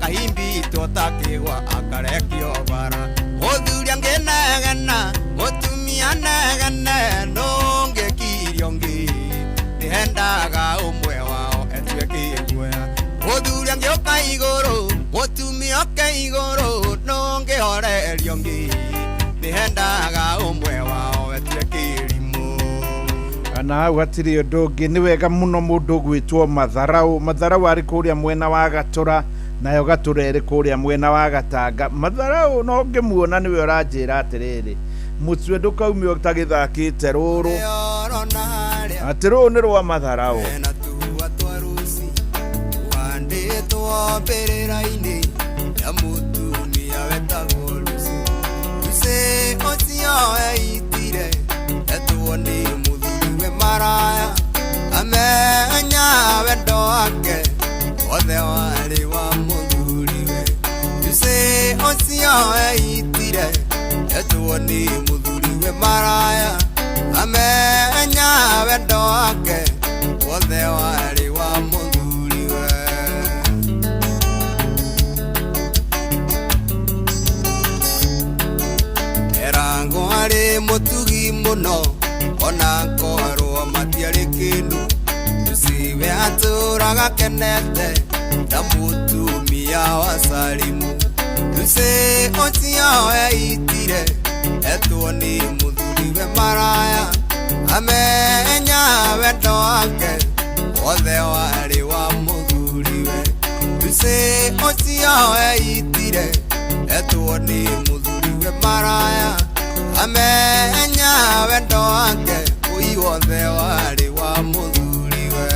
kahimbitwo ta kĩgwa akarekio bara. Mũthuri angĩnegena mũtumia negene ndũngĩkirio ngĩ nĩhendaga ũmwe wao etue kĩguoya. Mũthuri angĩũka igũrũ mũtumia oke igũrũ ndũngĩhorerio ngĩ nĩhendaga ũmwe wao etue kĩrimũ. Na hau hatirĩ ũndũ ũngĩ nĩ wega mũno mũndũ ũgwĩtwo Matharau. Matharau arĩ kũrĩa mwena wa Gatũra nayo Gatũra ĩrĩ kũrĩa mwena wa Gatanga. Matharau no ngĩmuona nĩwe ũranjĩra atĩrĩrĩ mũcue ndũkaume ũtagĩthakĩte rũrũ atĩ rũrũ nĩ rwa Matharau. Ena tua twa ruci wandĩtwo mbĩrĩra-inĩ ya mũtumia wetagwo Lucy. Lucy ũcio eitire etwo nĩ mũthuriwe maraya amenya wendo wake wothe warĩ wa mũthuriwe. Lucy ũcio eitire etwo nĩ mũthuriwe maraya amenya wendo wake wothe warĩ wa mũthuriwe. Erango arĩ mũtugi mũno ona korwo matiarĩ kĩndũ. Lucy we atũraga kenete ta mũtumia wa Salimu. Lucy ũcio eitire etwo nĩ mũthuriwe maraya amenya wendo wake wothe warĩ wa mũthuriwe. Lucy ũcio eitire etwo nĩ mũthuriwe maraya amenya wendo wake ũi wothe warĩ wa mũthuriwe.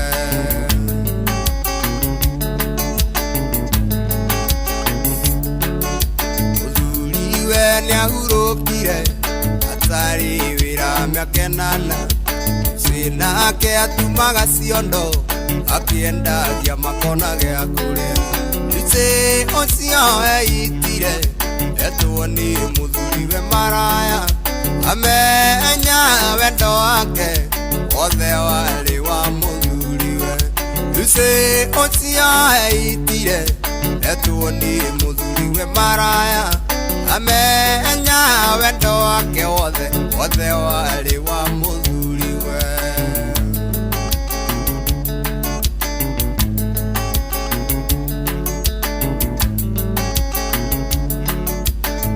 Mũthuriwe nĩahurũkire atarĩ wĩra mĩaka ĩnana. Lucy nake atumaga ciondo akĩendagia makona gĩa kũrĩa. Lucy ũcio eitire etwo nĩ mũthuriwe maraya Amenya wendo wake wothe warĩ wa mũthuriwe. Lucy ũcio eitire etwo nĩ mũthuriwe maraya. Amenya wendo wake wothe wothe warĩ wa mũthuriwe.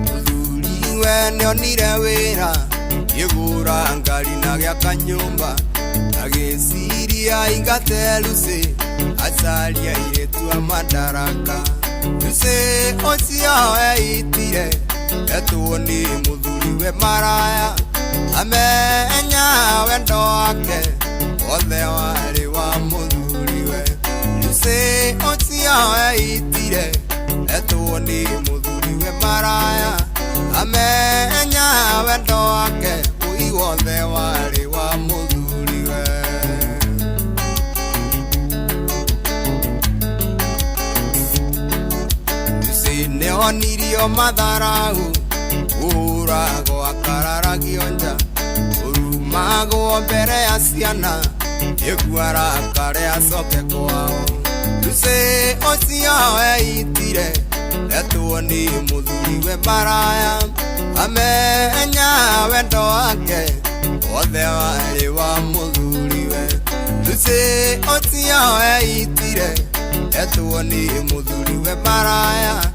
Mũthuriwe nĩonire wĩra gĩgũra ngari na gĩaka nyũmba, agĩciria aingate Lucy acarie airĩtu a madaraka. Lucy ũcio eitire etwo nĩ mũthuriwe maraya. Amenya wendo wake wothe warĩ wa mũthuriwe. Lucy ũcio eitire etwo nĩ mũthuriwe maraya. Amenya wendo wake ũi wothe warĩ wa mũthuriwe. Lucy nĩonirio matharau, kũhũragwo akararagio nja, kũrumagwo mbere ya ciana nĩguo arakare acoke kwao. Lucy ũcio eitire etwo nĩ mũthuriwe maraya. Amenya wendo wake wothe warĩ wa mũthuriwe. Lucy ũcio eitire etwo nĩ mũthuriwe maraya.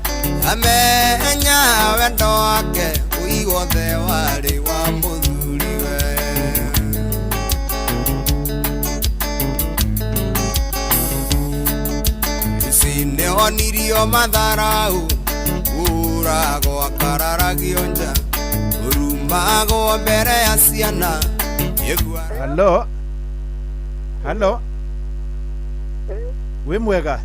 Amenya wendo wake ũi wothe warĩ wa mũthuriwe. Lucy nĩonirio matharau, kũhũragwo akararagio nja, kũrumagwo mbere ya ciana nĩguo. Halo, halo, wĩ mwega?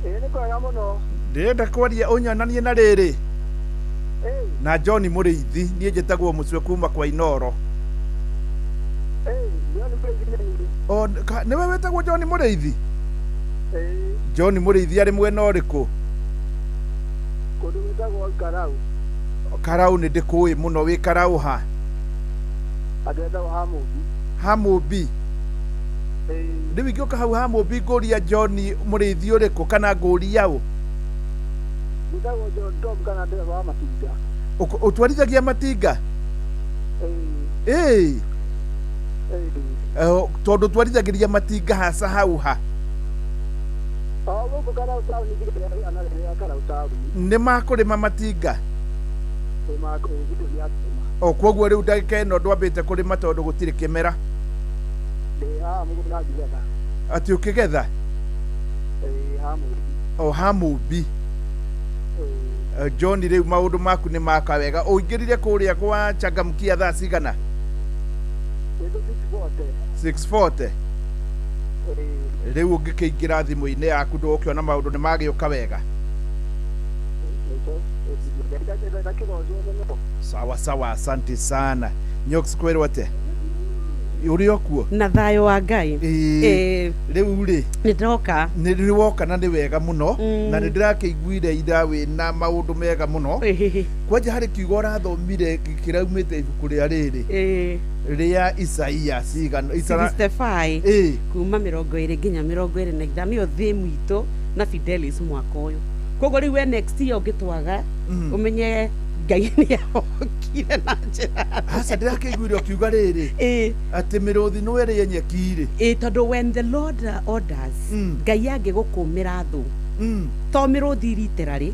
Ĩĩ nĩ kwega mũno. Ndĩrenda kwaria ũnyonanie na rĩrĩ na John Mũrĩithi. Niĩ njĩtagwo Mũcwe kuma kwa Inoro. John Mũrĩithi nĩ niĩ. O nĩwe wĩtagwo John Mũrĩithi? Ĩĩ. John Mũrĩithi arĩ mwena ũrĩkũ? Kũndũ gwĩtagwo Karau. Karau nĩ ndĩkũĩ mũno. Wĩ Karau ha? Andũ etagwo Hamũmbi. Hamũmbi. Ĩĩ. Rĩu ingĩũka hau Hamũmbi ngũria John Mũrĩithi ũrĩkũ kana ngũria ũ? Njĩtagwo John Tom kana ndereba wa matinga. Ũtwarithagia matinga? Ĩĩ. Ĩĩ. Ĩĩ. Tondũ twarithagĩria matinga haca hau ha? O gũkũ Karau taũni nginya Karau taũni. Nĩ makũrĩma matinga? Ĩĩ makũrĩma. O koguo rĩu ndagĩka ĩno ndwambĩte kũrĩma tondũ gũtirĩ kĩmera? Ndĩ haha mũgũnda ngĩgetha. Atĩ ũkĩgetha? Ĩĩ Hamũmbi. O Hamũmbi. John rĩu maũndũ maku nĩ maka wega. Ũingĩrire kũrĩa kwa Changamkia thaa cigana? 6:40. Rĩu ũngĩkĩingĩra thimũ-inĩ yaku ndũgũkĩona maũndũ nĩ magĩũka wega. Sawa sawa, asante sana. Nyox kwĩrwo atĩa? Ũrĩ o kuo? Na thayũ wa Ngai. Ĩĩ. Rĩu rĩ, nĩ ndoka. Nĩ woka na nĩ wega mũno, na nĩ ndĩrakĩiguire ira wĩna maũndũ mega mũno. Kwanja harĩ kiugo ũrathomire kĩraumĩte ibuku rĩa rĩrĩ rĩa Isaia cigana? 65 kuma 20 nginya 25 nĩyo theme itũ na Fidelis mwaka ũyũ. Koguo rĩu we next year ũngĩtwaga ũmenye Ngai nĩ ahokire na njĩra. Aca ndĩrakĩiguire ũkiuga rĩrĩ atĩ mĩrũthi no ĩrĩe nyeki rĩ. Ĩĩ, tondũ when the Lord orders, Ngai angĩgũkũmĩra thũ to mĩrũthi literally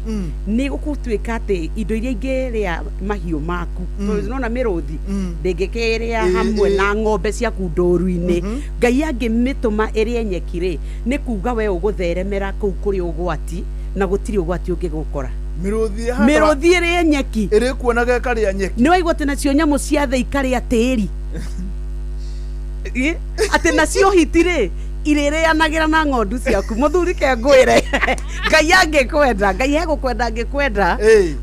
nĩ gũgũtuĩka atĩ indo iria ingĩrĩa mahiũ maku, tondũ nĩwona mĩrũthi ndĩngĩkĩrĩa hamwe na ng'ombe ciaku ndũru-inĩ. Ngai angĩmĩtũma ĩrĩe nyeki rĩ, nĩ kuga we ũgũtheremera kũu kũrĩ ũgwati na gũtirĩ ũgwati ũngĩgũkora. Mĩrũthi ĩrĩe nyeki ĩrĩkuonaga ĩkarĩa nyeki. Nĩ waigua atĩ nacio nyamũ cia thĩ ikarĩa tĩri, atĩ nacio hiti rĩ irĩrĩanagĩra na ng'ondu ciaku. Mũthuri ke ngwĩre, Ngai angĩkwenda, Ngai egũkwenda angĩkwenda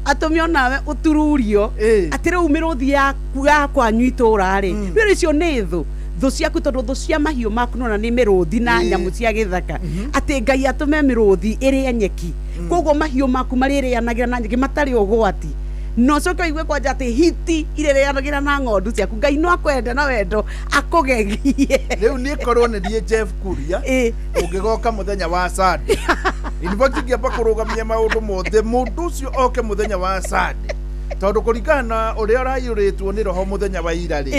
atũme onawe ũtururio atĩ rĩu mĩrũthi yaku ya kwanyu itũra rĩ, rĩu icio nĩ thũ thũ ciaku, tondũ thũ cia mahiũ maku nona nĩ mĩrũthi na nyamũ cia gĩthaka, atĩ Ngai atũme mĩrũthi ĩrĩe nyeki, koguo mahiũ maku marĩrĩanagĩra na nyeki matarĩ ũgwati. Na ũcoke ũigue kwanja atĩ hiti irĩrĩanagĩra na ng'ondu ciaku. Ngai no akwende na wendo akũgegie. Rĩu niĩ korwo nĩ niĩ Jeff Kuria, ũngĩgoka mũthenya wa Sunday, in fact ingĩamba kũrũgamia maũndũ mothe, mũndũ ũcio oke mũthenya wa Sunday, tondũ kũringana na ũrĩa ũraiyũrĩtwo nĩ roho mũthenya wa ira rĩ,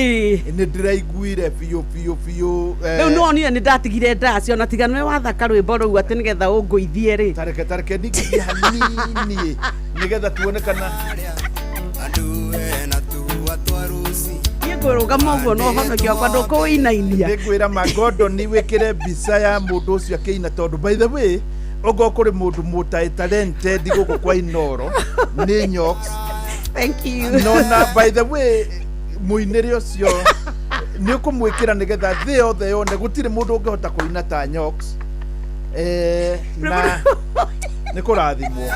nĩ ndĩraiguire biũ biũ biũ. Rĩu nĩwonire nĩ ndatigire ndacio na tiga nĩwe wathaka rwĩmbo rũu atĩ nĩgetha ũngũithie rĩ. Tareke ningithie hanini nĩgetha tuone kana Andu na tuwa twarusi. Niĩ ngũrũgama ũguo na ũhonokio wakwa ndũkũwĩinainia. Nĩngwĩra Magordon wĩkĩre mbica ya mũndũ ũcio akĩina, tondũ by the way, okorwo kũrĩ mũndũ mũtaĩ talented gũkũ kwa Inoro nĩ Nyox. Thank you. No na by the way, mũinĩre ũcio nĩ ũkũmwĩkĩra nĩgetha thĩ yothe yone gũtirĩ mũndũ ũngĩhota kũina ta Nyox. Na nĩ kũrathimwo.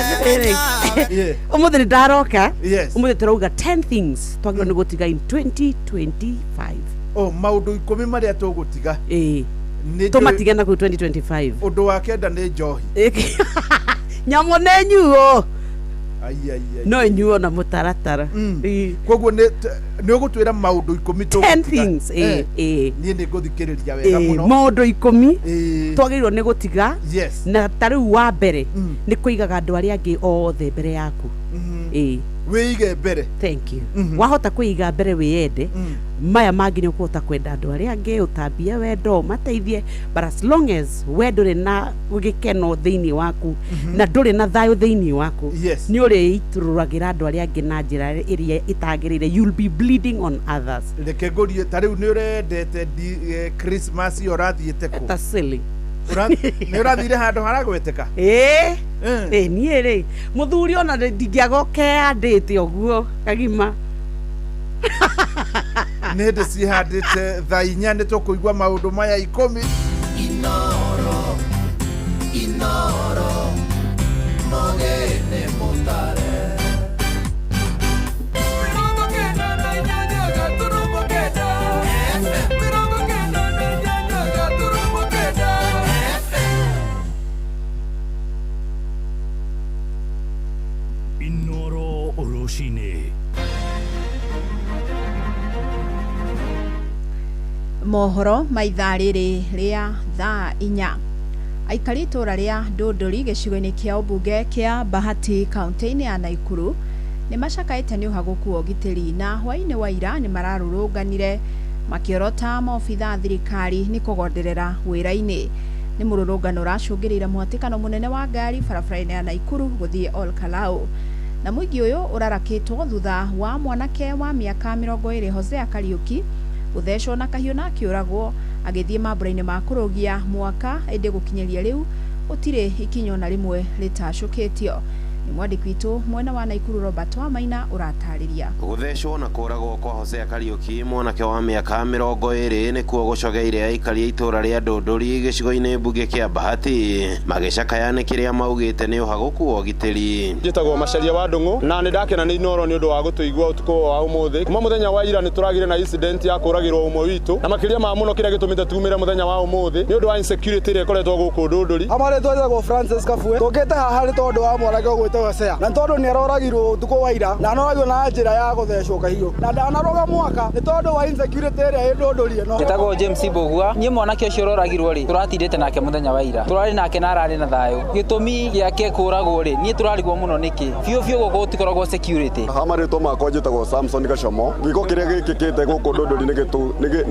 Atĩrĩrĩ, ũmũthĩ nĩ ndaroka. Ũmũthĩ tũrauga 10 things twagĩrĩirwo nĩ gũtiga in 2025. Oh, maũndũ 10 marĩa tũgũtiga. Ĩĩ. Tũmatige na kũu 2025. Ũndũ wa kenda nĩ njohi. Nyamũ nĩ nyuo. Ai, ai, ai. No ĩnyuo na mũtaratara. Koguo nĩ ũgũtwĩra maũndũ 10 10 things. Ĩĩ, ĩĩ. Niĩ nĩ ngũthikĩrĩria wega mũno. Maũndũ 10 twagĩrĩirwo nĩ gũtiga. Yes. Na ta rĩu wa mbere nĩ kũigaga andũ arĩa angĩ othe mbere yaku. Ĩĩ. Wĩige mbere. Thank you. Wahota kwĩiga mbere wĩyende, maya mangĩ nĩ ũkũhota kwenda andũ arĩa angĩ, ũtambie wendo, ũmateithie, but as long as we ndũrĩ na gĩkeno thĩinĩ waku na ndũrĩ na thayũ thĩinĩ waku, nĩ ũrĩitũrũragĩra andũ arĩa angĩ na njĩra ĩrĩa ĩtagĩrĩire. You'll be bleeding on others. Reke ngũrie, ta rĩu nĩ ũrendete Christmas ĩyo ũrathiĩte kũ? Ta silly. Nĩ ũrathire handũ haragweteka? Ĩĩ. Ĩĩ, niĩ rĩ mũthuri ona ndingĩaga ũkeandĩte ũguo kagima. Nĩ hĩndĩ cihandĩte thaa 4 nĩ tũkũigua maũndũ maya 10. Inoro, Inoro, Mogene Mutare. 98.9. Inoro rũcinĩ. Mohoro ma ithaa rĩrĩ rĩa thaa 4. Aikari itũũra rĩa Ndũndũri gĩcigo-inĩ kĩa ũmbunge kĩa Bahati kaunti-inĩ ya Naikuru nĩ macakaĩte nĩ ũhagũku wa ũgitĩri, na hwaĩ-inĩ wa ira nĩ mararũrũnganire makĩorota maobitha a thirikari nĩ kũgonderera wĩra-inĩ. Nĩ mũrũrũngano ũracũngĩrĩire mũhatĩkano mũnene wa ngari barabara-inĩ ya Naikuru gũthiĩ Ol Kalou. Na mũingĩ ũyũ ũrarakĩtwo thutha wa mwanake wa mĩaka 20 Hosea Kariuki gũthecwo na kahiũ na akĩũragwo agĩthiĩ mambũra-inĩ ma kũrũgia mwaka, ĩndĩ gũkinyĩria rĩu gũtirĩ ikinya ona rĩmwe rĩtacũkĩtio. Nĩ mwandĩki witũ mwena wa Naikuru Robert Wamaina ũratarĩria. Gũthecwo na kũragwo kwa Hosea Kariuki mwanake wa mĩaka 20 nĩkuo gũcogeire aikari a itũũra rĩa Ndũndũri gĩcigo-inĩ mbunge kĩa Bahati magĩcakaya nĩ kĩrĩa maugĩte nĩ ũhagũku wa ũgitĩri. Njĩtagwo Macharia wa Ndung'u na nĩ ndakena nĩ Inoro nĩ ũndũ wa gũtũigua ũtukũ wa ũmũthĩ. Kuma mũthenya wa ira nĩ tũragire na incident ya kũragĩrwo ũmwe witũ, na makĩria ma mũno kĩrĩa gĩtũmĩte tumĩre mũthenya wa ũmũthĩ nĩ ũndũ wa insecurity ĩrĩa ĩkoretwo gũkũ Ndũndũri. Amarĩtwa njĩtagwo Francis Kabue, tũkĩte haha nĩ tondũ wa mwanake ũgwĩtwo Hosea, na tondũ nĩ aroragirwo ũtukũ wa ira, na aroragirwo na njĩra ya gũthecwo kahiũ, na ndanaroga mwaka nĩ tondũ wa insecurity ĩrĩa ĩ Ndũndũri ĩno. Njĩtagwo James Mbũgua, niĩ mwanake ũcio ũroragirwo rĩ, tũratindĩte nake mũthenya wa ira, tũrarĩ nake na ararĩ na thayũ. Gĩtũmi gĩake kũragwo rĩ, niĩ tũrarigwo mũno nĩkĩ biũ biũ gũkũ gũtikoragwo security. Hamarĩtwa makwa njĩtagwo Samson Gacomo. Gĩko kĩrĩa gĩkĩkĩte gũkũ Ndũndũri nĩ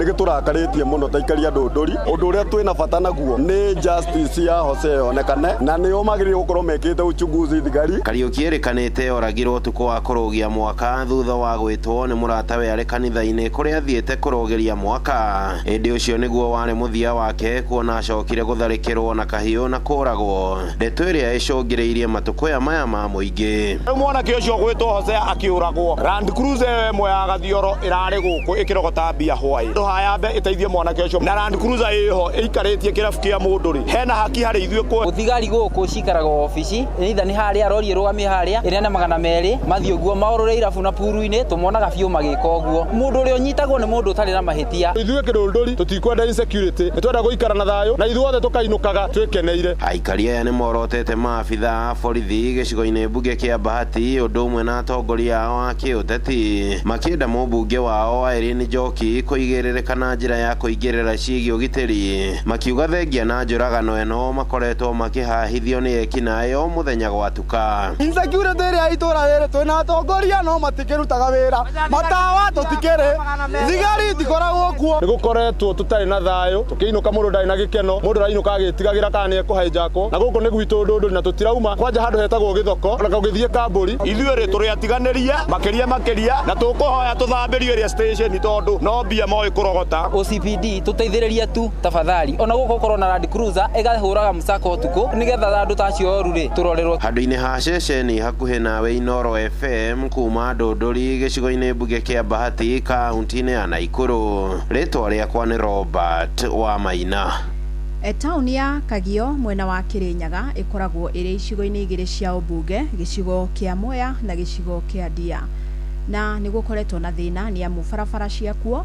gĩtũrakarĩtie mũno ta aikari a Ndũndũri. Ũndũ ũrĩa twĩna bata naguo nĩ justice ya Hosea yonekane, na nĩo magĩrĩirwo gũkorwo mekĩte uchunguzi thigari. Kariuki ĩrĩkanĩte oragirwo ũtukũ wa kũrũgia mwaka thutha wa gwĩtwo nĩ mũratawe arĩ kanitha-inĩ kũrĩa athiĩte kũrũgĩria mwaka. Ĩndĩ ũcio nĩguo warĩ mũthia wake, kuona acokire gũtharĩkĩrwo na kahiũ na kũragwo, ndeto ĩrĩa ĩcũngĩrĩirie matũkũya maya ma mũingĩ. Rĩu mwanake ũcio ũgwĩtwo Hosea akĩũragwo, Land Cruiser ĩyo ĩmwe ya Gathioro ĩrarĩ gũkũ ĩkĩrogota mbia hwaĩ. Ndũhayambe ĩteithie mwanake ũcio, na Land Cruiser ĩho ĩikarĩtie kĩrabu kĩa mũndũ rĩ, hena haki harĩ ithuĩ kũ Thigari gũkũ cikaraga obici, either nĩ harĩa rori ĩrũgamie harĩa ĩneane 200 mathiĩ ũguo maũrũre irabu na puru-inĩ, tũmonaga biũ magĩka ũguo. Mũndũ ũrĩa ũnyitagwo nĩ mũndũ ũtarĩ na mahĩtia. Ithuĩ kĩrũndũri tũtikwenda insecurity, nĩ twenda gũikara na thayũ na ithuothe tũkainũkaga twĩkeneire. Aikari aya nĩ morotete maabitha a borithi gĩcigo-inĩ mbunge kĩa Bahati ũndũ ũmwe na atongoria ao a kĩũteti makĩenda mũmbunge wao Irene Njoki kũigĩrĩrĩka na njĩra ya kũingĩrĩra ciĩgiĩ ũgitĩri, makiuga thengia na njũragano ĩno makoretwo makĩhahithio nĩ ekinaĩ o mũthenya gwatuka. Insecurity ĩrĩa itũra rĩrĩ twĩna atongoria no matikĩrutaga wĩra, matawa tũtikĩrĩ, thigari itikoragwo kuo. Nĩ gũkoretwo tũtarĩ na thayũ, tũkĩinũka mũndũ ndarĩ na gĩkeno, mũndũ arainũka agĩtigagĩra kana nĩ ekũhaijakwo, na gũkũ nĩ gwitũ Ndũndũri na tũtirauma kwanja handũ hetagwo Gĩthoko na ũgĩthiĩ Kambũri. Ithuĩ rĩ tũrĩ atiganĩria makĩria makĩria na tũkũhoya tũthambĩrio area station tondũ no mbia moĩ kũrogota. OCPD tũteithĩrĩrie tu tafadhali, ona gũkũ gũkorwo na Land Cruiser ĩgahũraga mũcako ũtukũ nĩgetha andũ ta acio oru rĩ tũrorerwo. Handũ-inĩ ha ceceni hakuhĩ nawe Inooro FM kuma Ndũndũri gĩcigo-inĩ mbunge kĩa Bahati kaunti-inĩ ya Naikuru, rĩtwa rĩakwa nĩ Robert wa Maina. Taũni ya Kagio mwena wa Kirinyaga ĩkoragwo ĩrĩ icigo-inĩ igĩrĩ cia ũmbunge, gĩcigo kĩa Mwea na gĩcigo kĩa Ndia, na nĩ gũkoretwo na thĩna nĩ amu barabara ciakuo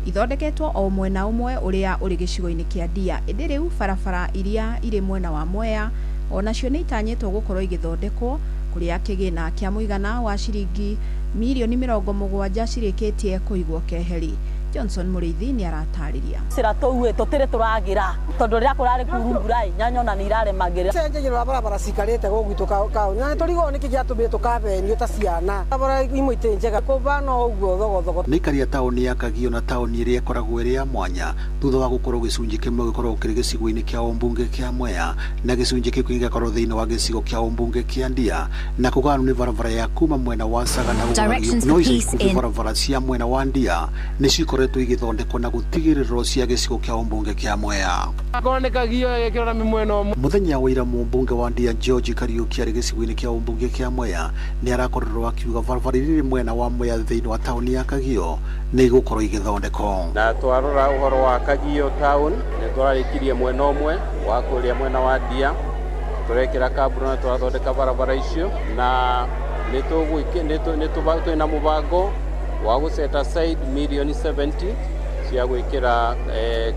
ithondeketwo o mwena ũmwe ũrĩa ũrĩ gĩcigo-inĩ kĩa Ndia, ĩndĩ rĩu barabara iria irĩ mwena wa Mwea onacio nĩ itanyĩtwo gũkorwo igĩthondekwo kũrĩa kĩgĩna kĩa mũigana wa ciringi mirioni 70 cirĩkĩtie kũigwo keheri. Johnson Mũrĩithi nĩ aratarĩria. Cira tũu tũtirĩ tũragĩra tondũ rĩrĩa kũrarĩ kuru mbura nyanya ona nĩ iraremagĩra. Cenjagia ũrĩa barabara cikarĩte gũkũ gwitũ kaũni na nĩtũrigwo nĩkĩ gĩatũmire tũkabenio ta ciana. Barabara imwe itirĩ njega kũbana ũguo thogothogo. Nĩ ikaria taũni ya Kagio na taũni ĩrĩa ĩkoragwo ĩrĩ ya mwanya thutha wa gũkorwo gĩcunjĩ kĩmwe gĩkoragwo kĩrĩ gĩcigo-inĩ kĩa ũmbunge kĩa Mwea na gĩcunjĩ kĩu kĩngĩ gĩgakorwo thĩinĩ wa gĩcigo kĩa ũmbunge kĩa Ndia, na kũgayanwo nĩ barabara ya kuma mwena wa Sagana gũkũragio no ica ikuhĩ barabara cia mwena wa Ndia nĩ cikoretwo igĩthondekwo na gũtigĩrĩrwo cia gĩcigo kĩa ũmbunge kĩa Mwea. Mũthenya wa ira mũmbunge wa Ndia George Kariuki arĩ gĩcigo-inĩ kĩa ũmbunge kĩa Mwea nĩ arakorirwo akiuga barabara iria irĩ mwena wa Mwea thĩinĩ wa taũni ya Kagio nĩ igũkorwo igĩthondekwo. Na twarora ũhoro wa Kagio town nĩ tũrarĩkirie mwena ũmwe wa kũrĩa mwena wa Ndia, tũrekĩra kambura na tũrathondeka barabara icio, na nĩ twĩna mũbango wa gũ set aside mirioni 70 cia gwĩkĩra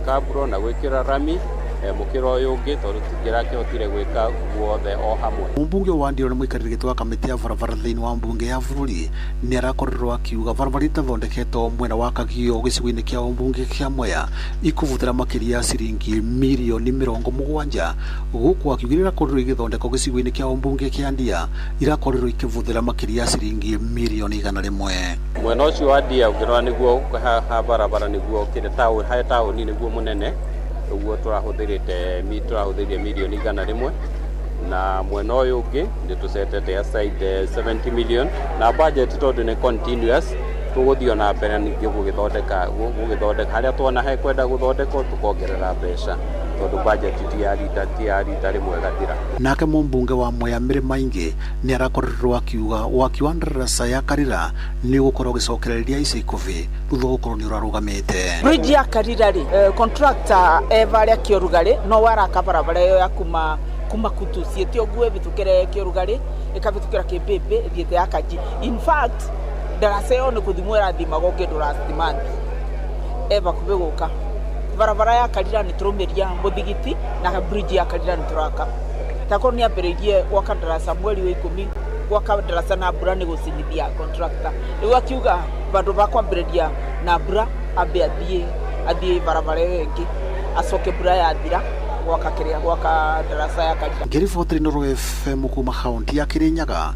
kaburo na gwĩkĩra rami mũkĩra ũyũ ũngĩ tondũ tũtingĩrakĩhotire gwĩka guothe o hamwe. Mũmbunge wa Ndia na mũikarĩri gĩtĩ wa kamĩtĩ ya barabara thĩinĩ wa mbunge ya bũrũri nĩ arakorirwo akiuga barabara itathondeketwo mwena wa Kagio gĩcigo-inĩ kĩa ũmbunge kĩa Mwea ikũbutĩra makĩria ya ciringi mirioni 70, gũkũ akiuga iria irakorirwo igĩthondekwo gĩcigo-inĩ kĩa ũmbunge kĩa Ndia irakorirwo ikĩbũthĩra makĩria ya ciringi mirioni 100. Mwena ũcio wa Ndia ũngĩrora nĩguo ha barabara nĩguo kĩrĩ he taũni nĩguo mũnene ũguo tũrahũthĩrire mirioni 100, na mwena ũyũ ũngĩ nĩ tũcetete aside 70 million na budget tondũ nĩ continuous tũgũthiĩ na mbere ningĩ gũgĩthondeka harĩa tuona hekwenda gũthondekwo tũkongerera mbeca tondũ budget ti ya rita rĩmwe gathira. Nake mũmbunge wa Mwea Mĩrĩ Maingĩ nĩ arakorirwo akiuga waki wa ndaraca ya Karira nĩ ũgũkorwo ũgĩcokereria ica ikuhĩ thutha wa gũkorwo nĩ ũrarũgamĩte. Bridge ya Karira rĩ, contractor eva arĩa Kĩorugarĩ no waraka barabara ĩyo ya kuma Kutu ciĩte ũguo ĩbĩtũkĩre Kĩorugarĩ ĩkabĩtũkĩra Kĩmbĩmbĩ ĩthiĩte ya Kaji. In fact ndaraca ĩyo nĩ kũthimwo ĩrathimagwo kĩndũ last month eva kuhĩ gũka. Barabara ya Karira nĩ tũrũmĩria mũthigiti na bridge ya Karira nĩ tũraka. Takorwo nĩ ambĩrĩirie gwaka ndaraca mweri wa 10 gwaka ndaraca na mbura nĩ gũcinithia contractor. Rĩu akiuga bandũ ba kwambĩrĩria na mbura ambe athiĩ barabara ĩyo ĩngĩ acoke mbura yathira gwaka kĩrĩa gwaka ndaraca ya Karira. Ngĩribotera Inooro FM kuma kaunti ya Kirinyaga,